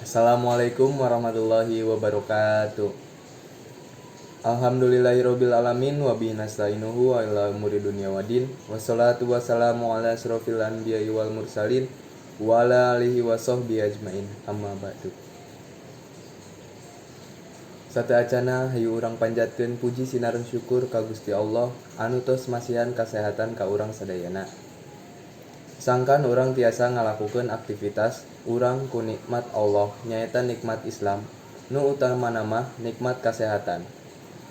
Assalamualaikum warahmatullahi wabarakatuh. Alhamdulillahirabbil alamin wa bihi nasta'inuhu wa ala umuri dunya waddin. Wassalatu wassalamu ala asrofil anbiya'i wal mursalin wa ala alihi wa sahbihi ajmain. Amma ba'du. Sateuacana hayu urang panjatkeun puji sinareng syukur ka Gusti Allah anu tos masihan kasehatan ka urang sadayana. Sangkan urang tiasa ngalakukeun aktivitas urang ku nikmat Allah, nyaeta nikmat Islam, nu utamana mah nikmat kasehatan.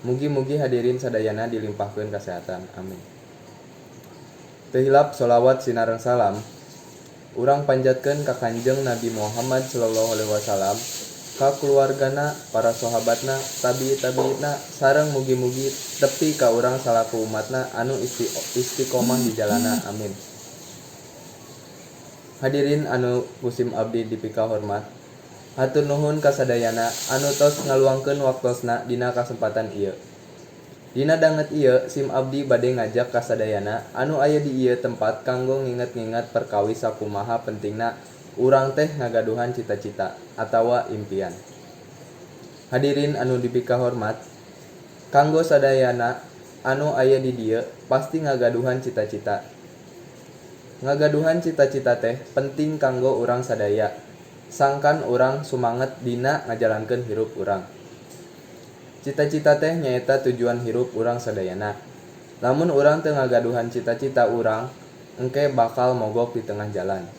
Mugi-mugi hadirin sadayana dilimpahkeun kasehatan, amin. Teu hilap sholawat sinareng salam urang panjatkeun ka Kanjeng Nabi Muhammad sallallahu alaihi wasallam, ka kulawargana, para sahabatna, tabi tabiina, sareng mugi-mugi tepi ka urang salaku umatna anu istiqomah di jalanna, amin. Hadirin anu ku sim abdi dipikahormat, hatur nuhun ka sadayana anu tos ngaluangkeun waktosna dina kasempatan ieu. Dina danget ieu sim abdi bade ngajak ka sadayana anu aya di ieu tempat kanggo nginget-nginget perkawis sakumaha pentingna urang teh ngagaduhan cita-cita atawa impian. Hadirin anu dipikahormat, kanggo sadayana anu aya di dieu pasti ngagaduhan cita-cita. Ngagaduhan cita-cita teh penting kanggo urang sadaya sangkan urang sumanget dina ngajalankeun hirup urang. Cita-cita teh nyaeta tujuan hirup urang sadayana. Lamun urang teu ngagaduhan cita-cita, urang engke bakal mogok di tengah jalan.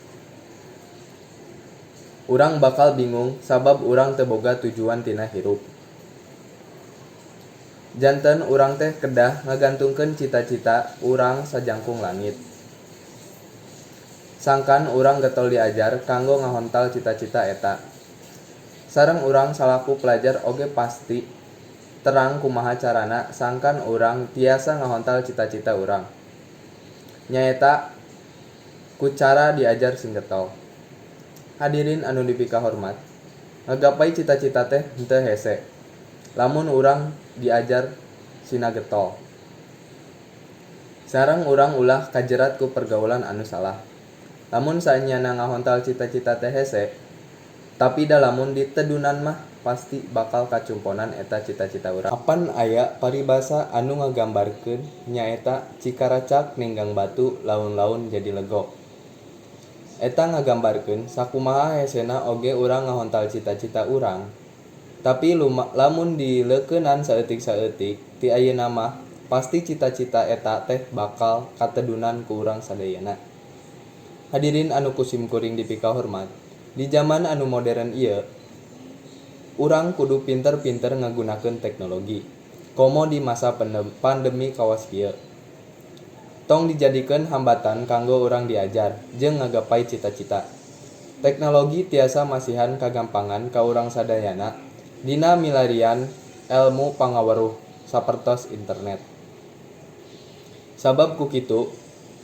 Urang bakal bingung sabab urang teu boga tujuan tina hirup. Janten urang teh kedah ngagantungkeun cita-cita urang sajangkung langit. Sangkan urang getol diajar kanggo ngahontal cita-cita eta. Sareng urang salaku pelajar oge pasti terang kumaha carana sangkan urang tiasa ngahontal cita-cita urang. Nyaeta ku cara diajar sing getol. Hadirin anu dipikahormat, ngagapai cita-cita teh henteu hese lamun urang diajar sina getol. Sareng urang ulah kajerat ku pergaulan anu salah. Lamun saenyana ngahontal cita-cita teh hese, tapi da lamun ditedunan mah pasti bakal kacumponan eta cita-cita urang. Apan aya paribasa anu ngagambarkeun, nyaeta cikaracak ninggang batu laun-laun jadi legok. Eta ngagambarkeun sakumaha hesena oge urang ngahontal cita-cita urang, tapi lamun dileukeunan saeutik-saeutik ti ayeuna mah pasti cita-cita eta teh bakal katedunan ku urang sadayana. Hadirin anu ku simkuring dipikahormat, di jaman anu modern ieu urang kudu pinter-pinter ngagunakeun teknologi, komo di masa pandemi kawas kieu. Tong dijadikeun hambatan kanggo urang diajar jeung ngagapai cita-cita. Teknologi tiasa masihan kagampangan ka urang sadayana dina milarian elmu pangaweruh sapertos internet. Sabab ku kitu,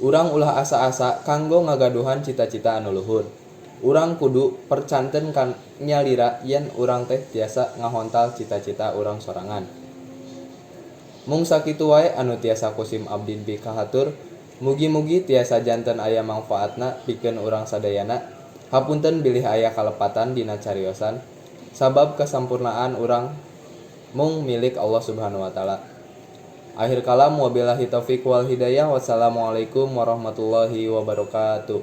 urang ulah asa-asa kanggo ngagaduhan cita-cita anu luhur. Urang kudu percanten nyalira yen urang teh tiasa ngahontal cita-cita urang sorangan. Mung sakitu wae anu tiasa ku sim abdi pikahatur. Mugi-mugi tiasa janten aya mangfaatna pikeun urang sadayana. Hapunten bilih aya kalepatan dina cariosan, sabab kasampurnaan urang mung milik Allah Subhanahu wa Taala. Akhir kalam, wabillahi taufik wal hidayah, wassalamualaikum warahmatullahi wabarakatuh.